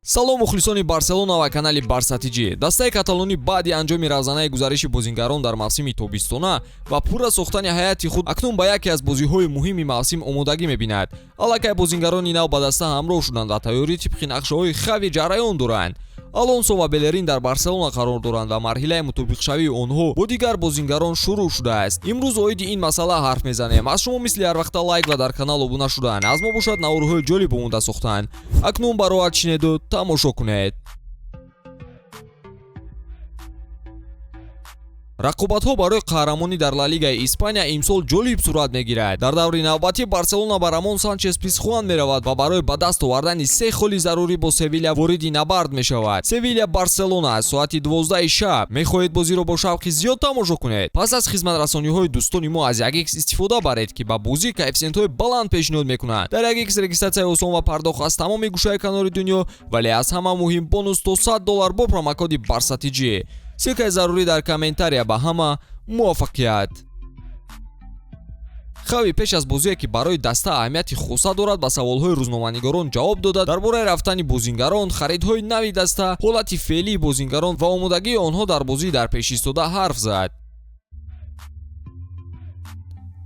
Салом, мухлисони Барселона ва канали Барса ТЖ. Дастаи каталонӣ баъди анҷоми равзанаи гузариши бозингарон дар мавсими тобистона ва пурра сохтани ҳайати худ акнун ба яке аз бозиҳои муҳими мавсим омодагӣ мебинад. Аллакай бозингарони нав ба даста ҳамроҳ шуданд ва тайёрӣ тибқи нақшаҳои Хави ҷараён доранд. Алонсо ва Белерин дар Барселона қарор доранд ва марҳилаи мутобиқшавии онҳо бо дигар бозингарон шурӯъ шудааст. Имрӯз оиди ин масъала ҳарф мезанем. Аз шумо мисли ҳар вақта лайк ва дар канал обуна шудан, аз мо бошад наворҳои ҷолиб омода сохтан. Акнун бароат шинеду тамошо кунед. Рақобатҳо барои қаҳрамонӣ дар Ла Лигаи Испания имсол ҷолиб сурат мегирад. Дар даври навбатӣ Барселона ба Рамон Санчес Писхуан меравад ва барои ба даст овардани се холи зарурӣ бо Севиля вориди набард мешавад. Севиля Барселона соати 12 шаб. Мехоҳед бозиро бо шавқи зиёд тамошо кунед? Пас аз хизматрасониҳои дӯстони мо аз 1x истифода баред, ки ба бозӣ коэффисиентҳои баланд пешниҳод мекунанд. Дар 1x регистратсияи осон ва пардохт аз тамоми гӯшаи канори дунё, вале аз ҳама муҳим бонус то $100 бо промокоди Барса ТЖ. Ссылкаи зарурӣ дар комментария. Ба ҳама муваффақият. Хави пеш аз бозие, ки барои даста аҳамияти хоса дорад, ба саволҳои рӯзноманигорон ҷавоб дода, дар бораи рафтани бозингарон, харидҳои нави даста, ҳолати феълии бозингарон ва омодагии онҳо дар бозии дар пеш истода ҳарф зад.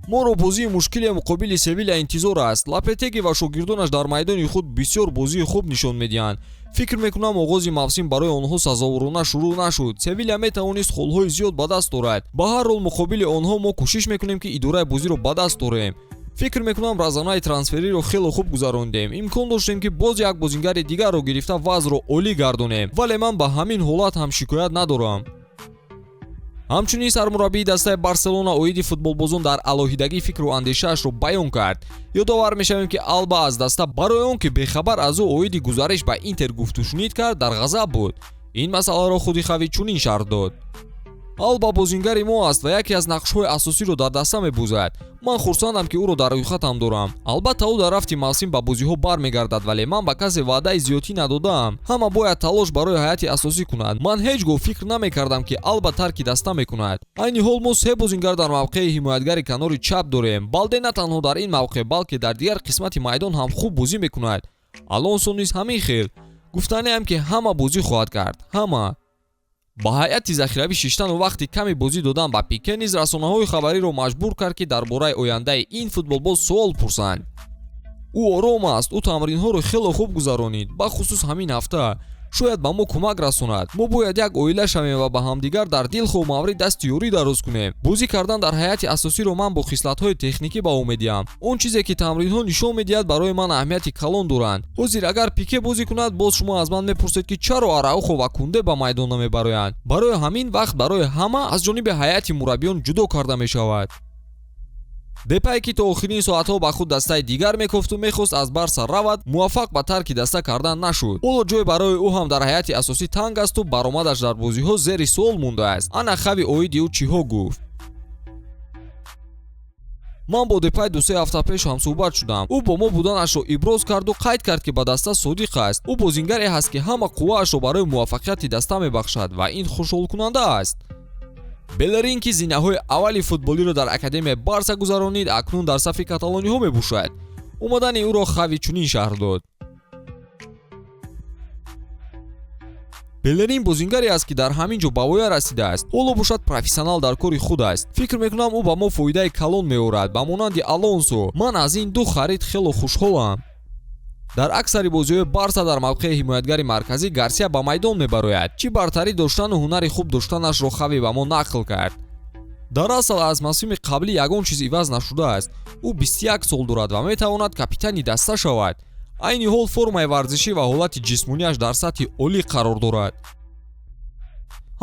Моро бозии мушкиле муқобили Севиля интизор аст. Лапетеги ва шогирдонаш дар майдони худ бисёр бозии хуб нишон медиҳанд. Фикр мекунам, оғози мавсим барои онҳо сазоворона шурӯъ нашуд. Севиля метавонист холҳои зиёд ба даст орад. Ба ҳар ҳол, муқобили онҳо мо кӯшиш мекунем, ки идораи бозиро ба даст орем. Фикр мекунам, разанаи трансфериро хеле хуб гузарондем. Имкон доштем, ки боз як бозингари дигарро гирифта вазъро олӣ гардонем, вале ман ба ҳамин ҳолат ҳам шикоят надорам. Ҳамчунин сармураббии дастаи Барселона оиди футболбозон дар алоҳидагӣ фикру андешаашро баён кард. Ёдовар мешавем, ки Алба аз даста барои он ки бехабар аз ӯ оиди гузариш ба Интер гуфтушунид кард, дар ғазаб буд. Ин масъаларо худи Хави чунин шарҳ дод: Алба бозингари мо аст ва яке аз нақшҳои асосиро дар даста мебозад. Ман хурсандам, ки ӯро дар рӯйхатам дорам. Албатта, ӯ дар рафти мавсим ба бозиҳо бармегардад, вале ман ба касе ваъдаи зиёдтӣ надодаам. Ҳама бояд талош барои ҳайати асосӣ кунад. Ман ҳеҷ гоҳ фикр намекардам, ки Алба тарки даста мекунад. Айни ҳол мо се бозингар дар мавқеи ҳимоятгари канори чап дорем. Балде на танҳо дар ин мавқеъ, балки дар дигар қисмати майдон ҳам хуб бозӣ мекунад. Алонсо низ ҳамин хел. Гуфтаниам, ки ҳама бозӣ хоҳад кард. Ҳама. Ба ҳайати захиравӣ шиштану вақти ками бозӣ додан ба Пике низ расонаҳои хабариро маҷбур кард, ки дар бораи ояндаи ин футболбоз суол пурсанд. Ӯ ором аст, ӯ тамринҳоро хеле хуб гузаронид, бахусус ҳамин ҳафта. Шояд ба мо кӯмак расонад. Мо бояд як оила шавем ва ба ҳамдигар дар дилхоҳ маврид дасти ёрӣ дароз кунем. Бозӣ кардан дар ҳайати асосиро ман бо хислатҳои техникӣ ба ӯ медиҳам. Он чизе ки тамринҳо нишон медиҳад, барои ман аҳамияти калон доранд. Ҳозир агар Пике бозӣ кунад, боз шумо аз ман мепурсед, ки чаро Араухо ва Кунде ба майдон намебароянд. Барои ҳамин вақт барои ҳама аз ҷониби ҳайати мураббиён ҷудо карда мешавад. Депай, ки то охирин соатҳо ба худ дастаи дигар мекофту мехост аз Барса равад, муваффақ ба тарки даста кардан нашуд. Ҳоло ҷой барои ӯ ҳам дар ҳайати асосӣ танг асту баромадаш дар бозиҳо зери суол мондааст. Ана Хави оиди ӯ чиҳо гуфт. Ман бо Депай 2-се ҳафта пеш ҳамсӯҳбат шудам. Ӯ бо мо буданашро иброз карду қайд кард, ки ба даста содиқ аст. Ӯ бозингаре ҳаст, ки ҳама қувваашро барои муваффақияти даста мебахшад ва ин хушҳолкунанда аст. Белерин, ки зинаҳои аввали футболиро дар академияи Барса гузаронид, акнун дар сафи каталониҳо мебошад. Омадани ӯро Хави чунин шарҳ дод: Белерин бозингаре аст, ки дар ҳамин ҷо ба воя расидааст. Ҳоло бошад профессионал дар кори худ аст. Фикр мекунам, ӯ ба мо фоидаи калон меорад, ба монанди Алонсо. Ман аз ин ду харид хело хушҳолам. Дар аксари бозиҳои Барса дар мавқеи ҳимоятгари марказӣ Гарсия ба майдон мебарояд. Чӣ бартарӣ доштану ҳунари хуб доштанашро Хави ба мо нақл кард. Дар асл аз мавсими қаблӣ ягон чиз иваз нашудааст. Ӯ 21 сол дорад ва метавонад капитани даста шавад. Айни ҳол формаи варзишӣ ва ҳолати ҷисмонияш дар сатҳи олӣ қарор дорад.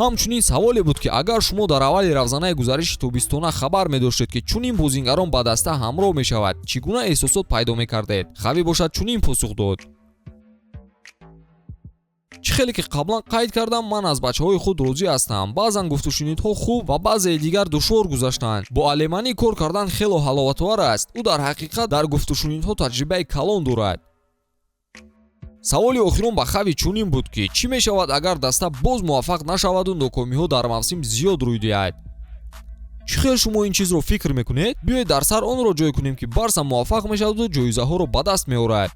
Ҳамчунин саволе буд, ки агар шумо дар аввали равзанаи гузариши тобистона хабар медоштед, ки чунин бозингарон ба даста ҳамроҳ мешавад, чӣ гуна эҳсосот пайдо мекардед? Хави бошад чунин посух дод: Чӣ хеле ки қаблан қайд кардам, ман аз бачаҳои худ розӣ ҳастам. Баъзан гуфтушунидҳо хуб ва баъзеи дигар душвор гузаштанд. Бо Алеманӣ кор кардан хело ҳаловатовар аст. Ӯ дар ҳақиқат дар гуфтушунидҳо таҷрибаи калон дорад. Саволи охирон ба Хави чунин буд, ки чӣ мешавад, агар даста боз муваффақ нашаваду нокомиҳо дар мавсим зиёд рӯй диҳад? Чӣ хел шумо ин чизро фикр мекунед? Биёед дар сар онро ҷой кунем, ки Барса муваффақ мешаваду ҷоизаҳоро ба даст меорад.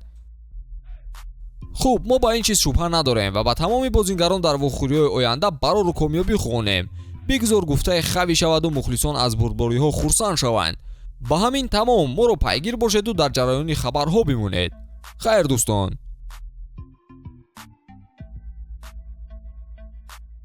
Хуб, мо ба ин чиз шубҳа надорем ва ба тамоми бозингарон дар вохӯриҳои оянда барору комёбӣ хоҳонем. Бигзор гуфтаи Хави шаваду мухлисон аз бурдбориҳо хурсанд шаванд. Ба ҳамин тамом. Моро пайгир бошеду дар ҷараёни хабарҳо бимонед. Хайр, дӯстон.